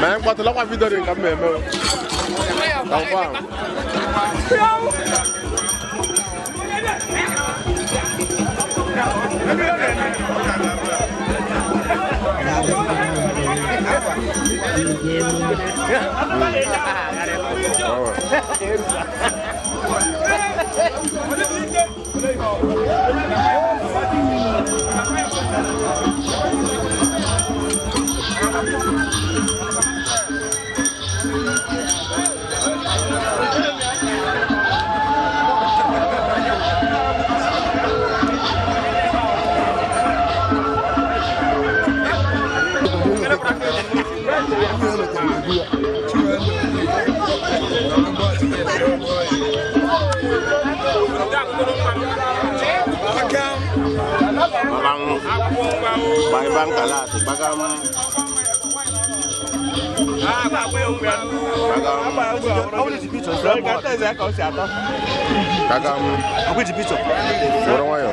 Mee mkpọtụ lọkwa video dị ka m eme. Confirm. Bang bang kalah, bagam. Bagam. Bagam. Were nwayọ.